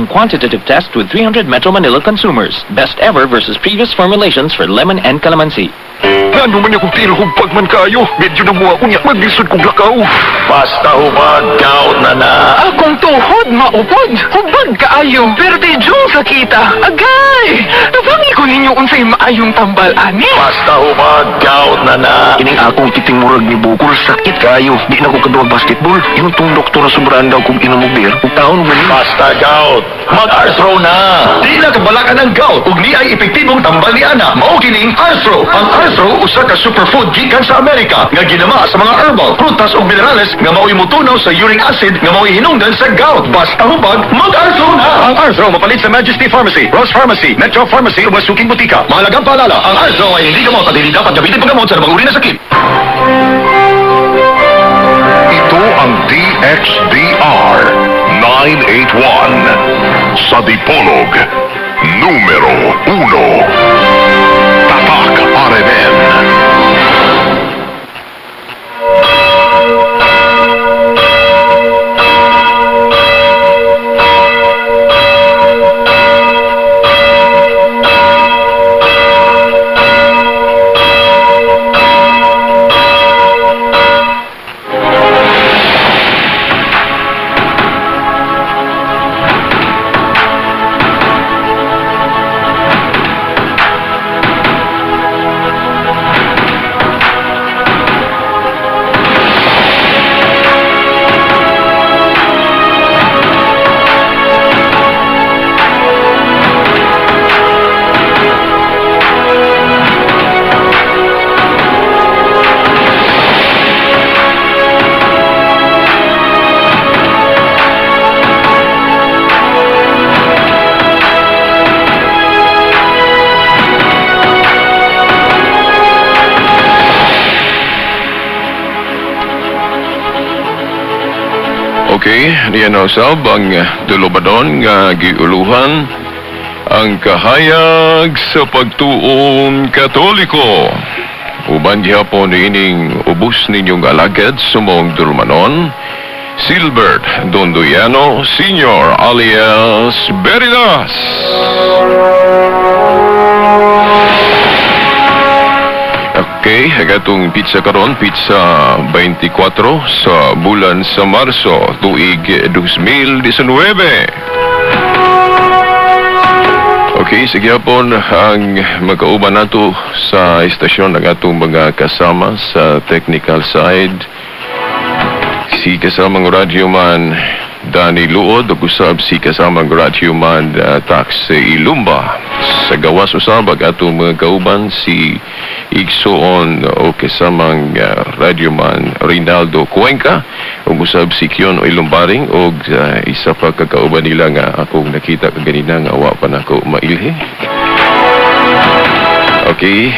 Quantitative test with 300 Metro Manila consumers. Best ever versus previous formulations for lemon and calamansi. Ngano man akong tiil hubag man kayo. Medyo na muha unya, maglisod kong lakaw. Basta hubag, gout na na. Akong tuhod maupod. Hubag kaayo. Pero jung sakita. Agay! Tabangi ko ninyo unsay maayong tambal ani. Basta hubag, gout na na. Kining akong titing murag ni bukol, sakit kayo. Di na ko kaduwag basketball. Ingon tong doktor na sobrang daw kong inom og beer. Ug taon man ni. Basta gout, mag-arthro na. Di na kabalakan ang gout ug niay epektibong tambal ni ana. Mao kining Arthro. Ang Arthro usa ka superfood gikan sa Amerika nga ginama sa mga herbal, prutas ug minerales nga mao'y motunaw sa uric acid nga mao'y hinungdan sa gout. Basta hubag, mag-Arthro na. Ang Arthro mapalit sa Majesty Pharmacy, Rose Pharmacy, Metro Pharmacy ug suking butika. Mahalagang paalala, ang Arthro ay hindi gamot at hindi dapat gamitin panggamot sa anumang uri ng sakit. Ito ang DXDR 981 sa Dipolog, numero 1. Tatak RMN. Okay, niya na usab ang dulubadon nga giuluhan ang kahayag sa pagtuon Katoliko. Uban gihapon niining ubos ninyong alagad sumong dulmanon, Silbert Dondoyano Sr. alias Veritas. Okay, agatong pizza karon, pizza 24 sa bulan sa Marso, tuig 2019. Okay, sige hapon ang magkauban nato sa istasyon ang atong mga kasama sa technical side. Si kasamang radyoman Danny Luod ug usab si kasamang radyoman Tax Ilumba. Sa gawas usab ang atong mga kauban si Igsoon o kasamang radyoman Rinaldo Cuenca ug usab si Kion Ilumbaring og isa pa ka kauban nila nga akong nakita kaganina nga wa pa nako mailhi. Okay,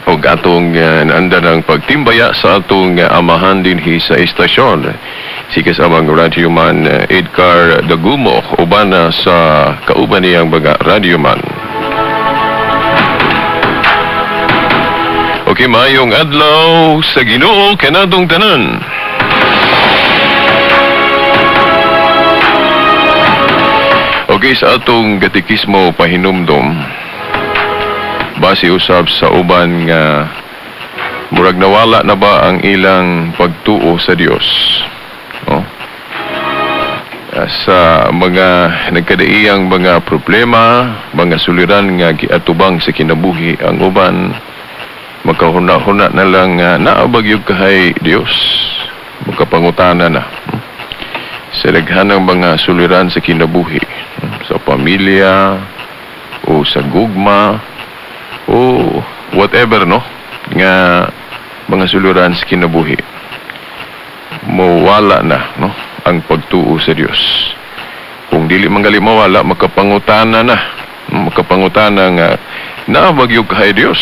og atong naanda ng pagtimbaya sa atong amahan dinhi sa istasyon. Si kasamang radyoman Edgar Dagumo uban na sa kauban niyang mga radyoman. Okay, maayong adlaw sa Ginoo kanatong tanan. Okay, sa atong katikismo pahinumdom, base usab sa uban nga murag nawala na ba ang ilang pagtuo sa Dios. No? Sa mga nagkadaiyang mga problema, mga suliran nga giatubang sa kinabuhi ang uban, makahuna-huna na lang naabag yung kahay Dios, makapangutana na sa daghanang mga suliran sa kinabuhi, sa pamilya o sa gugma o whatever, no, nga mga suliran sa kinabuhi, mawala na, no, ang pagtuo sa Dios. Kung dili man gali mawala, makapangutana na, makapangutana nga naabag yung kahay Dios,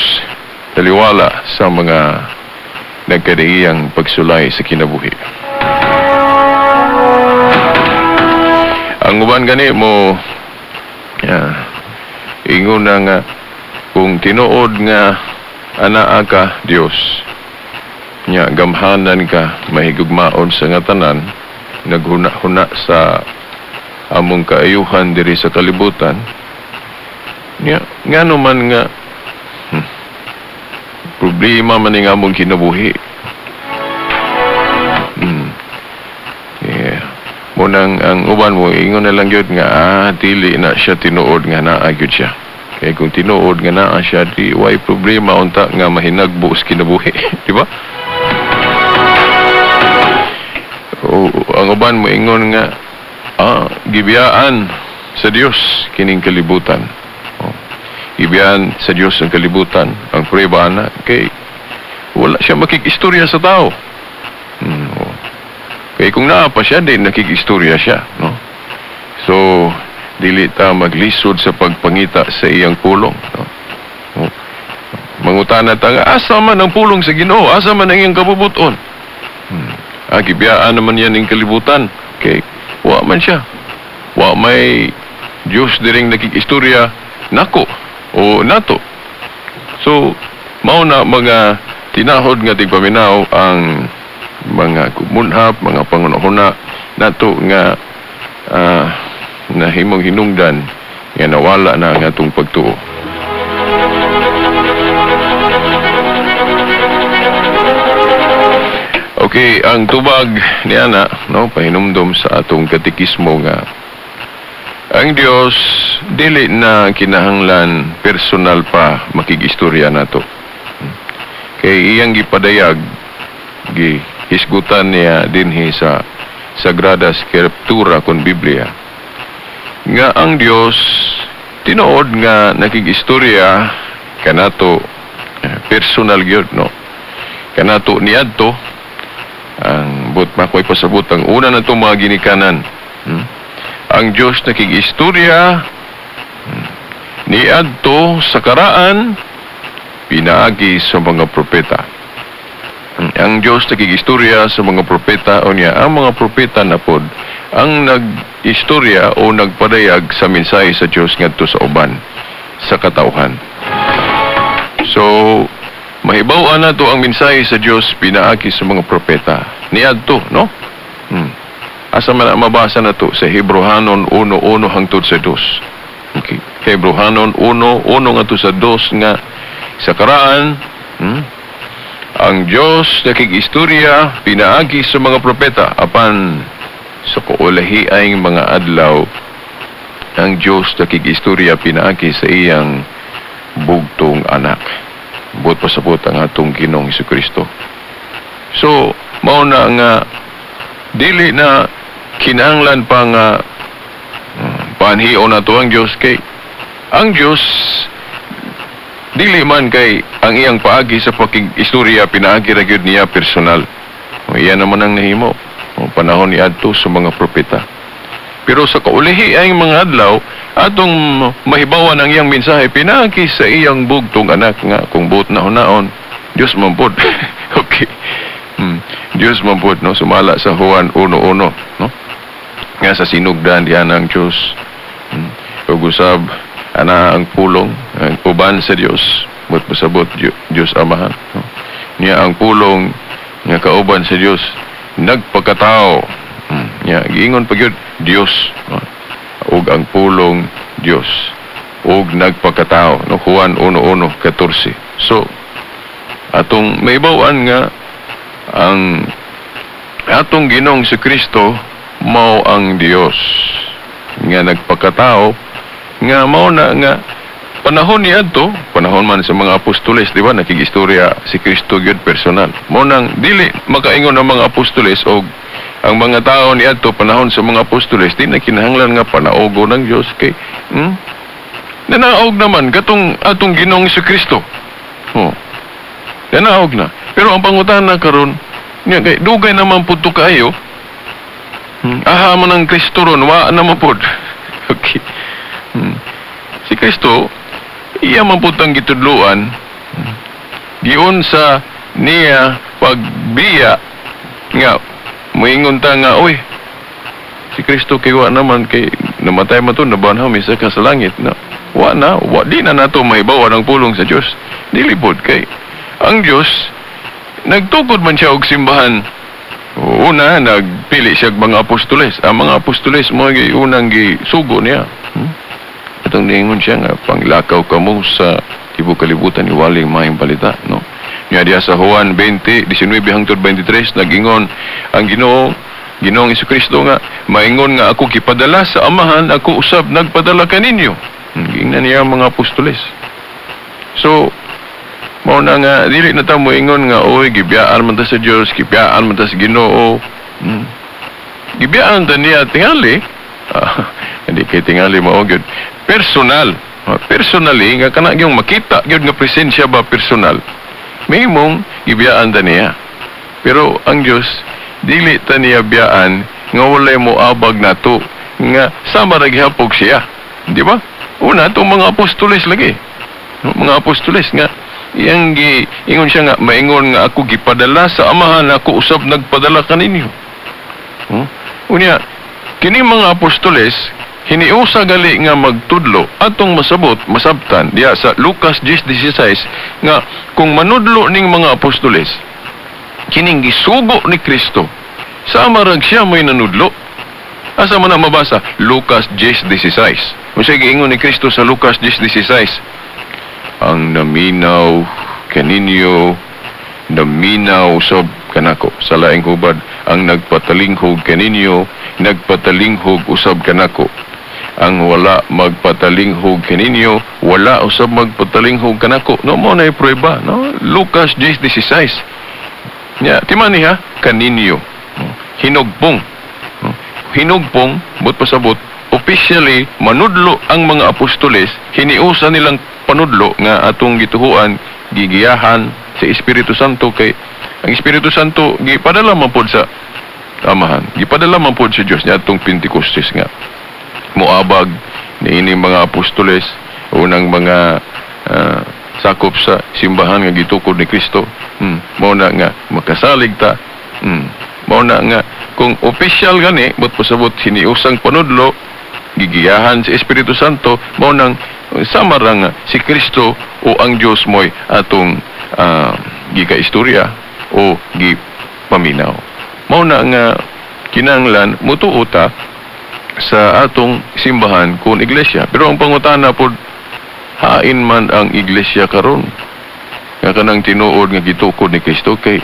taliwala sa mga nagkadaiyang pagsulay sa kinabuhi. Ang uban gani mo ingon na nga kung tinuod nga anaa ka Dios, nya gamhanan ka, mahigugmaon sa nga tanan, naghuna-huna sa among kaayuhan diri sa kalibutan. Nya ngano man nga problema man ning among kinabuhi. Yeah. Munang ang uban mo ingon na lang gyud nga dili na siya tinuod nga naa gyud siya. Kay kung tinuod nga naa siya, di way problema unta nga mahinagbo sa kinabuhi, di ba? O, ang uban mo ingon nga gibiyaan sa Dios kining kalibutan. Oh. Gibiyaan sa Dios ang kalibutan, ang prueba ana kay wala siya makikistorya sa tao. Oh. Kay kung naa pa siya, di nakikistorya siya, no? So, dili ta maglisod sa pagpangita sa iyang pulong, no? Oh. Mangutana ta nga, asa man ang pulong sa Ginoo, asa man ang iyang kabubuton? Gibiyaan naman yan ng kalibutan. Kay wa man siya. Wa may Diyos diring nakikistorya nako o nato. So, mao na mga tinahod nga tigpaminaw ang mga kumunhap, mga pangunahuna nato nga nahimong hinungdan nga nawala na ang atong pagtuo. Okay, ang tubag ni ana, no, pahinumdom sa atong katikismo nga ang Dios dili na kinahanglan personal pa makigistorya nato. Kay iyang gipadayag, gihisgutan niya dinhi sa Sagrada Scriptura kon Biblia nga ang Dios tinuod nga nakigistorya kanato personal gyud, no, kanato niadto. Ang but makoy pasabot ang una na itong mga ginikanan. Ang Diyos nakigistorya niadto sa karaan pinaagi sa mga propeta. Ang Diyos nakigistorya sa mga propeta o niya ang mga propeta na pod ang nag-istorya o nagpadayag sa mensahe sa Diyos ngadto sa uban sa katawhan. So mahibaw-an nato ang mensahe sa Dios pinaagi sa mga propeta niadto, no? Asa man na mabasa nato sa Hebrohanon 1:1 hangtod sa 2. Okay. Hebrohanon 1:1 ngadto sa 2 nga sa karaan, ang Dios nakigistorya pinaagi sa mga propeta apan sa kaulahiang mga adlaw ang Dios nakigistorya pinaagi sa iyang bugtong anak. Buot pasabot ang atong Ginoong Jesucristo. So, mao na nga dili na kinahanglan pa nga panhion nato ang Dios kay ang Dios dili man kay ang iyang paagi sa pakig-istorya pinaagi ra gyud niya personal. O, iya naman ang nahimo o panahon niadto sa mga propeta. Pero sa kaulihi ay mga adlaw atong mahibawan ang iyang mensahe pinaagi sa iyang bugtong anak nga kung buot na hunaon Dios man pod. Okay. Dios man pod, no, sumala sa Juan 1:1, no, nga sa sinugdan diyan ang Dios. Ug usab ana ang pulong ang uban sa Dios buot pasabot Dios Amahan, no? Niya ang pulong nga kauban sa Dios nagpakatao. Niya giingon pa gyud Dios, no? Ug ang pulong Dios ug nagpakatao, no, Juan 1:1-14. So atong maibaw-an nga ang atong Ginoong si Kristo mao ang Dios nga nagpakatao nga mao na nga panahon niadto, panahon man sa mga apostoles, di ba, nakigistorya si Kristo gyud personal. Mao nang dili makaingon ang mga apostoles og ang mga tao niadto panahon sa mga apostoles di na kinahanglan nga panaogo ng Dios kay nanaog naman katong atong Ginoong Kristo. Oh. Nanaog na. Pero ang pangutana karon nya kay dugay naman pud to kaayo. Aha man ang Kristo ron, wa naman pud. Okay. Si Kristo iya man pud ang gitudloan. Giun sa niya pagbiya nga moingon ta nga oy si Kristo kay wa naman kay namatay man to nabanhaw misa ka sa langit na wa na wa di na nato mahibaw ang pulong sa Dios. Dili pod kay ang Dios nagtukod man siya og simbahan. Una nagpinta Nagpili siya og mga apostoles. Ang mga apostoles mo unang gisugo niya. Atong niingon siya nga panglakaw kamo sa tibok kalibutan, iwaling maayong balita, no? Nya diha sa Juan 20:19 hangtod 23, nag-ingon ang Ginoo, Ginoong Kristo, nga maingon nga ako gipadala sa Amahan, ako usab nagpadala kaninyo. Giingnan niya ang mga apostoles. So mao na nga dili na ta moingon nga, "Oy, gibiyaan man ta sa Dios, gibiyaan man ta sa Ginoo." Gibiyaan ta niya tingali. Ah, hindi kay tingali mao gyud. Personal. Ah, personally nga kana gyung makita gyud nga presensya ba, personal. Mahimong gibiyaan ta niya. Pero ang Dios, dili ta niya biyaan nga walay mo abag nato, nga sama ra gihapon siya. Di ba? Una itong mga apostoles lagi. No, mga apostoles nga iyang gi ingon siya nga maingon nga ako gipadala sa Amahan, ako usab nagpadala kaninyo. Unya kini mga apostoles hiniusa gali nga magtudlo. Atong masabot, masabtan diya sa Lucas 10:16 nga kung manudlo ning mga apostoles, kining gisugo ni Kristo, sama rag siya may nanudlo. Asa man na mabasa? Lucas 10:16. Unsay giingon ni Kristo sa Lucas 10:16? "Ang naminaw kaninyo, naminaw sob kanako." Sa laing hubad, "Ang nagpatalinghog kaninyo, nagpatalinghog usab kanako. Ang wala magpatalinghog kaninyo, wala usab magpatalinghog kanako." No, mao na prueba, no? Lucas 10:16. Nya, timan niya, kaninyo. Hinugpong. No? Hinugpong, but pasabot, officially, manudlo ang mga apostoles, hiniusa nilang panudlo nga atong gituhuan, gigiyahan sa Espiritu Santo, kay ang Espiritu Santo gipadala man pod sa Amahan. Gipadala man pod sa Dios niya atong Pentecostes nga moabag niini mga apostoles, unang mga sakop sa simbahan nga gitukod ni Kristo. Mao na nga makasalig ta. Mao na nga kung official gani, but pasabot hiniusang panudlo, gigiyahan sa Espiritu Santo, mao nang sama ra nga si Kristo o ang Dios mo'y atong gikaistorya o gipaminaw. Mao na nga kinahanglan mutuo ta sa atong simbahan kung iglesia. Pero ang pangutana pod, hain man ang iglesia karon nga kanang tinuod nga gitukod ni Kristo, kay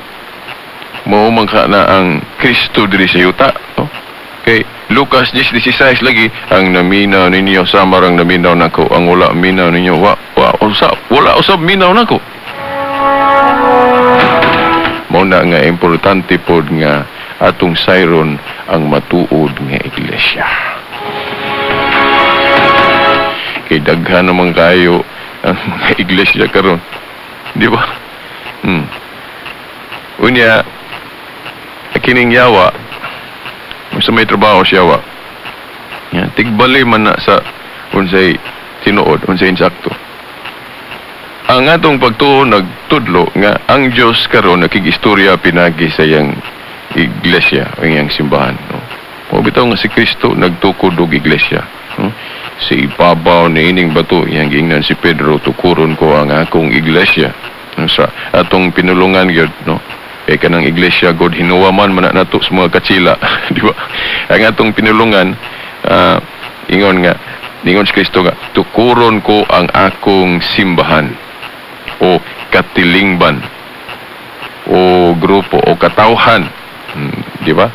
mao man ka na ang Kristo diri sa yuta, no? Kay Lucas 10:16 lagi, "Ang naminaw ninyo, sama rang naminaw nako. Ang wala minaw ninyo, wa, wa, usab, wala usab minaw nako." Mao na nga importante pod nga atong sayron ang matuod nga iglesia. Kay daghan naman kayo ang mga iglesia karon. Di ba? Unya, kining yawa, sa may trabaho siya yawa. Yan, tigbali man na sa unsay tinuod, unsay insakto. Ang atong pagtuo nagtudlo nga ang Dios karon nakigistorya pinagi sa iyang iglesia o iyang simbahan, no? Mao bitaw nga si Kristo nagtukod og iglesia, no? "Sa ibabaw ni ining bato," iyang giingnan si Pedro, "tukuron ko ang akong iglesia." No, sa atong pinulungan gyud, no? Kay kanang iglesia god hinuwaman man na nato sa mga katsila, di ba? Ang atong pinulungan, ingon nga ingon si Kristo nga "Tukuron ko ang akong simbahan" o katilingban o grupo o katawhan. Di ba?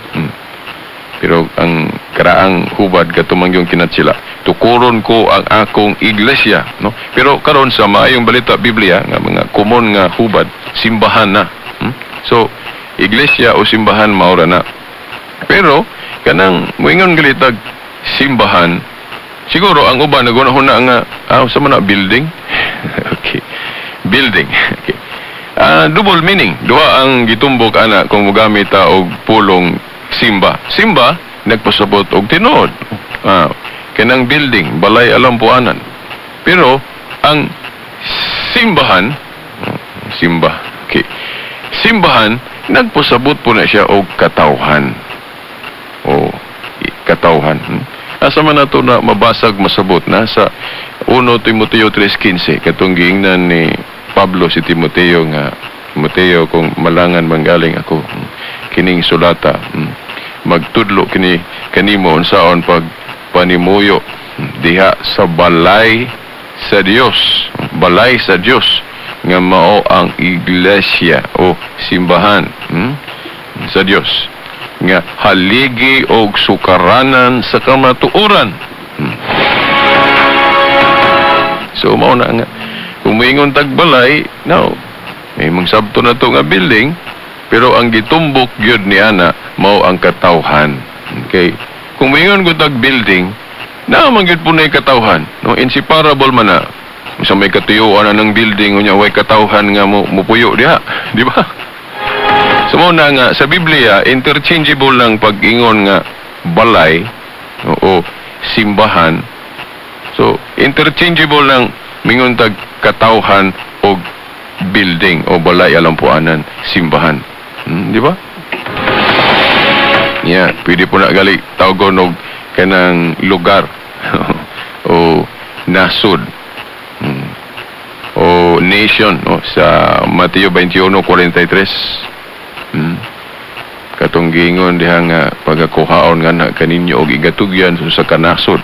Pero ang karaang hubad katumang yung kinatsila, "Tukuron ko ang akong iglesia," no? Pero karon sa maayong balita Biblia nga mga common nga hubad, simbahan na. So iglesia o simbahan, maura na. Pero kanang moingon galitag simbahan, siguro ang uban nagunahuna nga sa man na building. Okay. Building. Okay. Double meaning. Duha ang gitumbok ana kung mogamit ta og pulong simba. Simba nagpasabot og tinuod. Kanang building, balay alampuanan. Pero ang simbahan, simba. Okay. Simbahan nagpasabot po na siya og katawhan. O katawhan. Asa man nato na mabasag masabot na sa 1 Timoteo 3:15, katong giingnan ni Pablo si Timoteo nga, "Timoteo, kung malangan manggaling ako, kining sulata, Magtudlo kini kanimo unsaon pag panimuyo diha sa balay sa Dios, balay sa Dios nga mao ang iglesia o simbahan, sa Dios nga haligi og sukaranan sa kamatuoran. So mao na nga kung moingon tag balay, no, may mong sabto na to nga building, pero ang gitumbok gyud ni ana mao ang katawhan. Okay, kung moingon ko tag building, naa man gyud po na katawhan, no? Inseparable man na. Sa may katuyuan na ng building, unya way katawhan nga mo mupuyo diha, di ba? So mao na nga sa Biblia, interchangeable lang pag-ingon nga balay o simbahan. So interchangeable lang mingon tag katawhan o building o balay alampuanan, simbahan. Di ba? Yeah, pwede po na gali tawgon og kanang lugar o nasod. O nation, no, sa Mateo 21:43. Katong giingon diha nga pagakuhaon nga na kaninyo og igatugyan sa kanasod.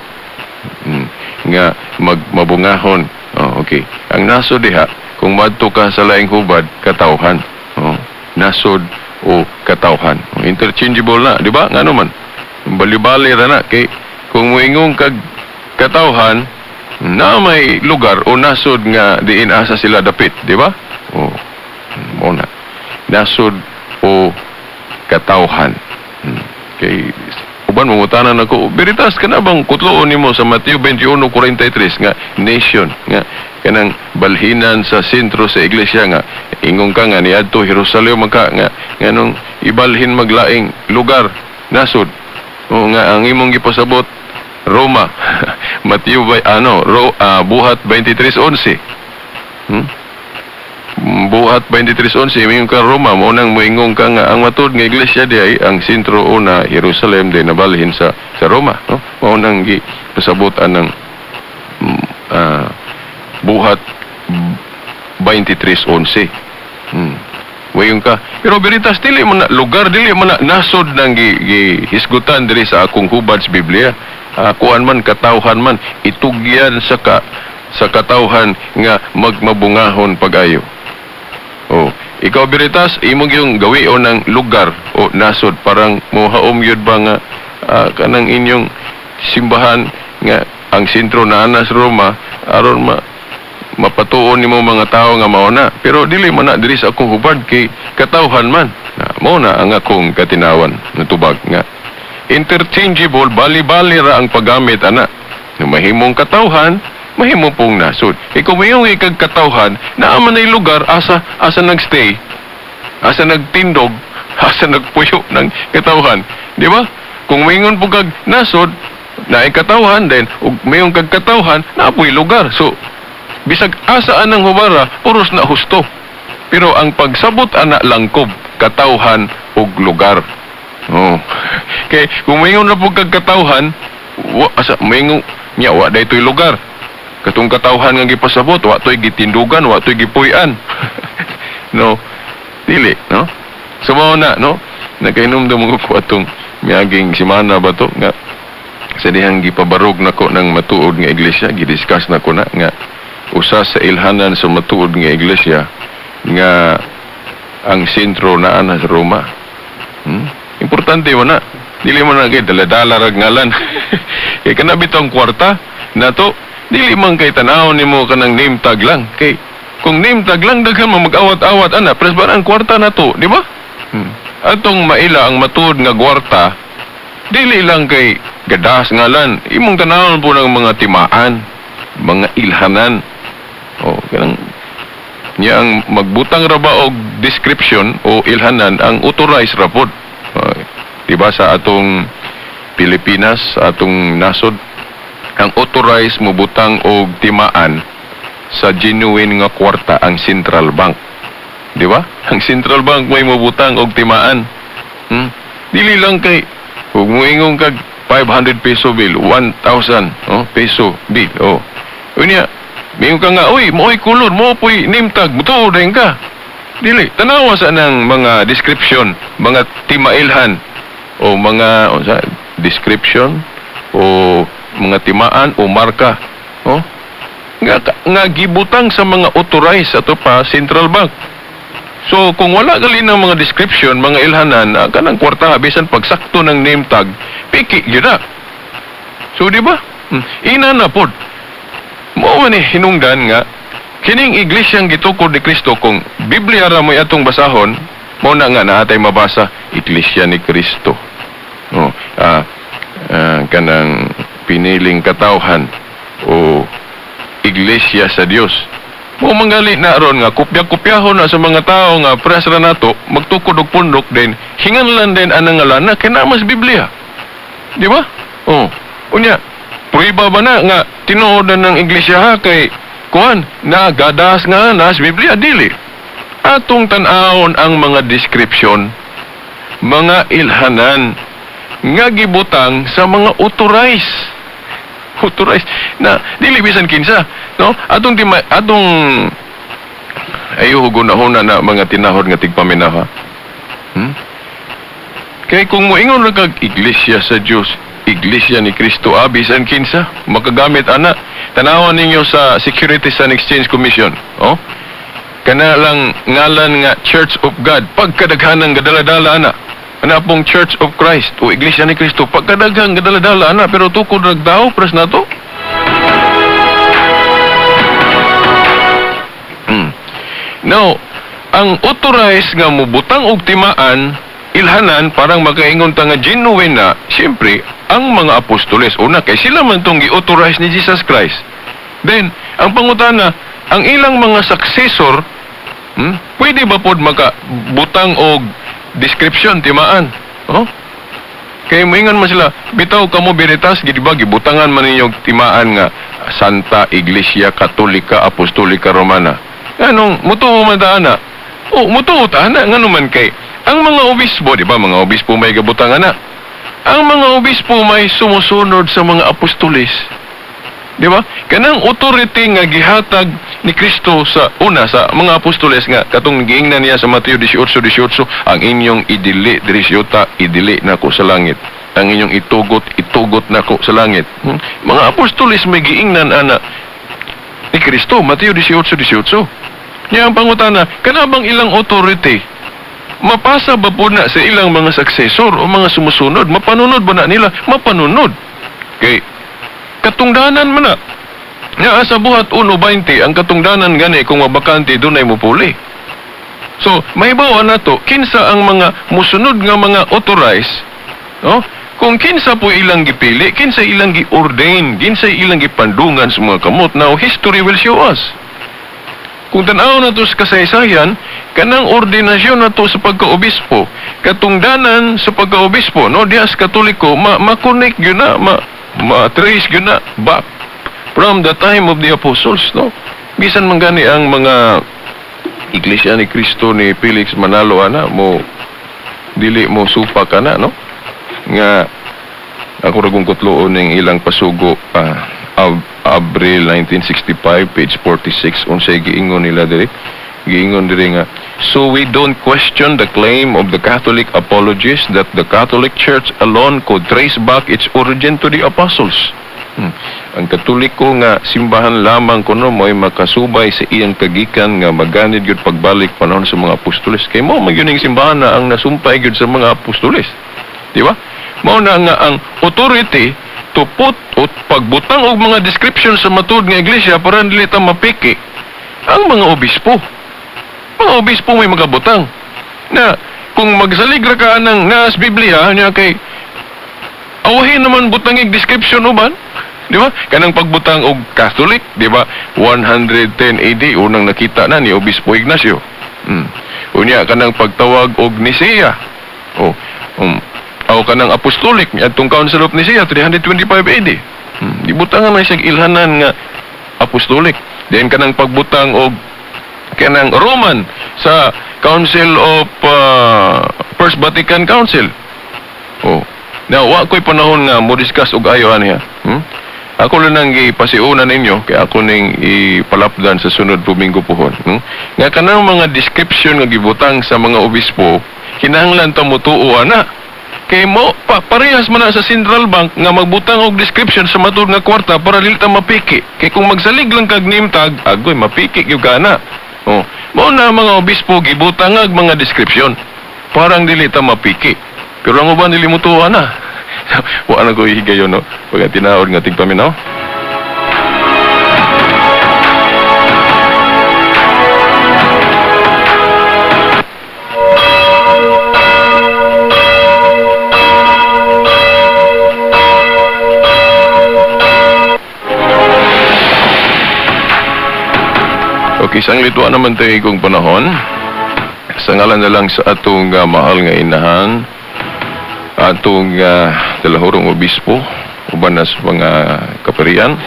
Nga magmabungahon. Oh, okay. Ang nasod diha, kung madto ka sa laing hubad, katawhan. Oh, nasod o katawhan. Oh, interchangeable na, di ba? Ngano man? Bali-bali ra na kay kung moingon kag katawhan na may lugar o nasod nga diin asa sila dapit, di ba? Oh, mao na. Nasod o katawhan. Kay uban mangutanan ako, "Veritas ka na bang kutloon nimo sa Mateo 21:43 nga nation nga kanang balhinan sa sentro sa iglesia nga ingon ka nga niadto Jerusalem man ka nga nganong ibalhin maglaing lugar, nasod?" O nga ang imong gipasabot Roma, Mateo ba, ano Buhat 23:11. Buhat 23:11, moingon ka Roma, mo nang moingon ka nga ang matud nga iglesia di ay ang sentro una Jerusalem, di nabalhin sa Roma, no? Mao nang gipasabot anang Buhat 23:11. Moingon ka. Pero Veritas, dili man na lugar, dili man na nasod nang gihisgutan diri sa akong hubad sa Biblia. Kuan man, katawhan man, itugyan sa katawhan nga magmabungahon pag-ayo. Oh, ikaw Veritas, imo yung gawion ng lugar o nasod, parang mohaom yun ba nga kanang inyong simbahan nga ang sentro na ana sa Roma aron ma mapatuon nimo mga tao nga mao na, pero dili man na diri sa akong hubad kay katawhan man na. Mao na ang akong katinawan natubag nga interchangeable, bali-bali ra ang paggamit ana. Mahimong katawhan, mahimo pong nasod. E kung mayong ikag katawhan, naa man ay lugar asa asa nagstay, asa nagtindog, asa nagpuyo ng katawhan, di ba? Kung maingon po kag nasod, naay katawhan din, ug mayong kag katawhan, naa poy lugar. So bisag asa anang hubara, puros na husto. Pero ang pagsabot ana langkob, katawhan ug lugar. Oh. Kay kung maingon na po kag katawhan, wa asa maingon nya, wa daytoy lugar. Katong katawhan nga gipasabot, wa toy gitindugan, wa toy gipuy-an. No. Dili, no? So mao na, no? Nakahinumdum ko atong miaging simana ba to nga sa dihang gipabarog nako ng matuod nga iglesia, gidiscuss nako na nga usa sa ilhanan sa matuod nga iglesia nga ang sentro naa na sa Roma. Importante mo na. Dili mo na kay dala-dala rag ngalan. Kay kana bitong kwarta nato, dili man kay tan-awon nimo kanang name tag lang. Kay kung name tag lang, daghan man mag-awat-awat ana, pres ba ang kwarta nato, di ba? Atong maila ang matuod nga kwarta, dili lang kay gadas ngalan, imong tanawon po ng mga timaan, mga ilhanan. O kanang niya ang magbutang ra ba og description o ilhanan ang authorized ra pod. Di ba sa atong Pilipinas, sa atong nasod, ang authorized mo butang og timaan sa genuine nga kwarta ang central bank. Di ba? Ang central bank may mobutang og timaan. Dili lang kay kung moingon kag 500 peso bill, 1,000, oh, peso bill. Oh. Unya, mingon ka nga, "Uy, mo'y kulor, mo po'y name tag," mutuo din ka. Dili, tanawa sa nang mga description, mga timailhan. O mga unsa description o mga timaan o marka, oh, nga gibutang sa mga authorized ato pa central bank. So kung wala gali ng mga description, mga ilhanan, kanang kwarta bisan pagsakto ng name tag, piki gyud na. So di ba? Ina na pod. Mao man ni hinungdan nga kining iglesyang gitukod ni Kristo, kung Biblia ra mo'y atong basahon, mao na nga naa tay mabasa, Iglesia ni Kristo. Oh, kanang piniling katawhan o iglesia sa Dios. Mao mangali na ron nga kopya-kopyahon na sa mga tao nga pres ra nato magtukod og pundok din, hinganlan din anang ngalan na kay naa mas Biblia. Di ba? Oh. Unya, prueba ba na nga tinuod na ng iglesia ha kay kuan na gadas nga nas Biblia dili. Atong tan-awon ang mga description, mga ilhanan nga gibutang sa mga authorized na dili bisan kinsa, no? Atong tima, atong ayo hunahuna na mga tinahod nga tigpaminaw ha. Kay kung moingon ra kag iglesia sa Dios, iglesia ni Kristo, bisan kinsa makagamit ana. Tanawon ninyo sa Securities and Exchange Commission, oh, kana lang ngalan nga Church of God, pagkadaghanang gadala-dala ana. Ana pong Church of Christ o Iglesia ni Cristo, pagkadaghang gadala-dala ana, pero tukod nagdaw pres nato. Now, ang authorized nga mobutang og timaan, ilhanan, parang makaingon ta nga genuine na, siyempre, ang mga apostoles. Una, kay sila man tong gi-authorize ni Jesus Christ. Then, ang pangutana, ang ilang mga successor, pwede ba pod makabutang og description, timaan? Oh? Kay moingon man sila, bitaw kamo Veritas, gidi ba gibutangan man ninyo og timaan nga Santa Iglesia Katolika Apostolika Romana. Anong mutuo man ta ana? Oh, mutuo ta ana, ngano man kay ang mga obispo, di ba mga obispo may gabutangan na? Ang mga obispo may sumusunod sa mga apostoles. Di ba? Kanang authority nga gihatag ni Kristo sa una sa mga apostoles nga katong giingnan niya sa Mateo 18:18, ang inyong idili diri sa yuta, idili nako sa langit. Ang inyong itugot, itugot nako sa langit. Mga apostoles may giingnan ana ni Kristo, Mateo 18:18. Niya ang pangutana, kana bang ilang authority mapasa ba po na sa ilang mga successor o mga sumusunod? Mapanunod ba na nila? Mapanunod. Kay katungdanan man na. Nga sa Buhat 1:20, ang katungdanan gani kung mabakante dunay mupuli. So, mahibaw na to, kinsa ang mga musunod nga mga authorized, no? Kung kinsa po ilang gipili, kinsa ilang gi-ordain, kinsa ilang gipandungan sa mga kamot, now history will show us. Kung tan-aw na to sa kasaysayan, kanang ordinasyon na to sa pagkaobispo, katungdanan sa pagkaobispo, no, diha sa Katoliko, ma-connect yun na, ma-trace yun na, back from the time of the apostles, no? Bisan man gani ang mga Iglesia ni Cristo ni Felix Manalo, ana, mo, dili mo supak ana, no? Nga, ako ra kong kutloon ning ilang pasugo, Abril 1965, page 46, unsay giingon nila diri? Giingon diri nga, so we don't question the claim of the Catholic apologists that the Catholic Church alone could trace back its origin to the apostles. Ang Katoliko nga simbahan lamang kuno mo'y makasubay sa iyang kagikan nga maganid gyud pagbalik panahon sa mga apostoles. Kay mao man gyud ning simbahan na ang nasumpay gyud sa mga apostoles. Di ba? Mao na nga ang authority to put o pagbutang og mga description sa matud nga iglesia para dili ta mapiki ang mga obispo. Mga obispo may magabutang na kung magsalig ra ka ng naas Biblia niya kay awahin naman butangig description uban. Di ba? Kanang pagbutang og Catholic, di ba? 110 AD unang nakita na ni Obispo Ignacio. Unya kanang pagtawag og Nicea. Oh, o kanang apostolic adtong Council of Nicea 325 AD. Gibutangan na siyang ilhanan nga apostolic. Then kanang pagbutang og kanang Roman sa Council of First Vatican Council. Oh. Now, wa ko'y panahon nga mo discuss og ayo aniya. Ako lang nang gipasiuna ninyo kay ako ning ipalapdan sa sunod Domingo pohon. Nga kanang mga description nga gibutang sa mga obispo, kinahanglan ta motuo ana. Kay mo pa, parehas man na sa central bank nga magbutang og description sa matud nga kwarta para dili ta mapiki. Kay kung magsalig lang kag name tag, agoy, mapiki gyud ka na. Oh, mao na mga obispo gibutang ag mga description. Parang dili ta mapiki. Pero ang uban dili mutuwa na. Wa na ko higayon, no. Pag tinaod nga tigpaminaw. Okay, sang lituan naman tayo kong panahon. Sa ngalan na lang sa atong mahal nga inahan, atong talahurong obispo, uban na sa mga kaparian.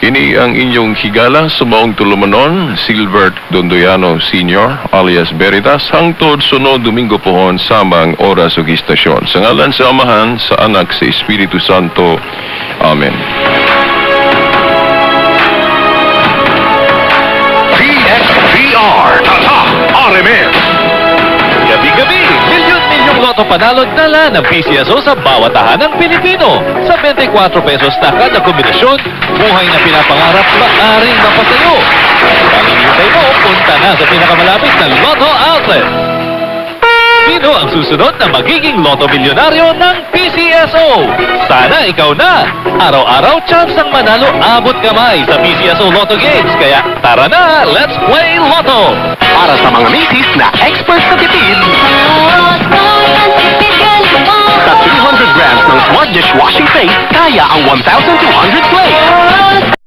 Kini ang inyong higala sa maong tulumanon, Silbert Dondoyano Sr., alias Veritas, hangtod sunod Domingo pohon samang oras ug istasyon. Sa ngalan sa Amahan, sa Anak, sa Espiritu Santo. Amen. DXDR Tatak RMN. Gabi-gabi, milyon-milyong loto panalo dala ng PCSO sa bawat tahanang Pilipino. Sa 24 pesos na kada kombinasyon, buhay na pinapangarap maaring mapasayo. Ang hinihintay mo, punta na sa pinakamalapit na Lotto outlet. Sino ang susunod na magiging lotto milyonaryo ng PCSO? Sana ikaw na! Araw-araw, chance ang manalo abot kamay sa PCSO Lotto Games. Kaya tara na, let's play Lotto! Para sa mga misis na expert sa tipid, sa 300 grams ng Smart Dishwashing Safe, kaya ang 1,200 plates.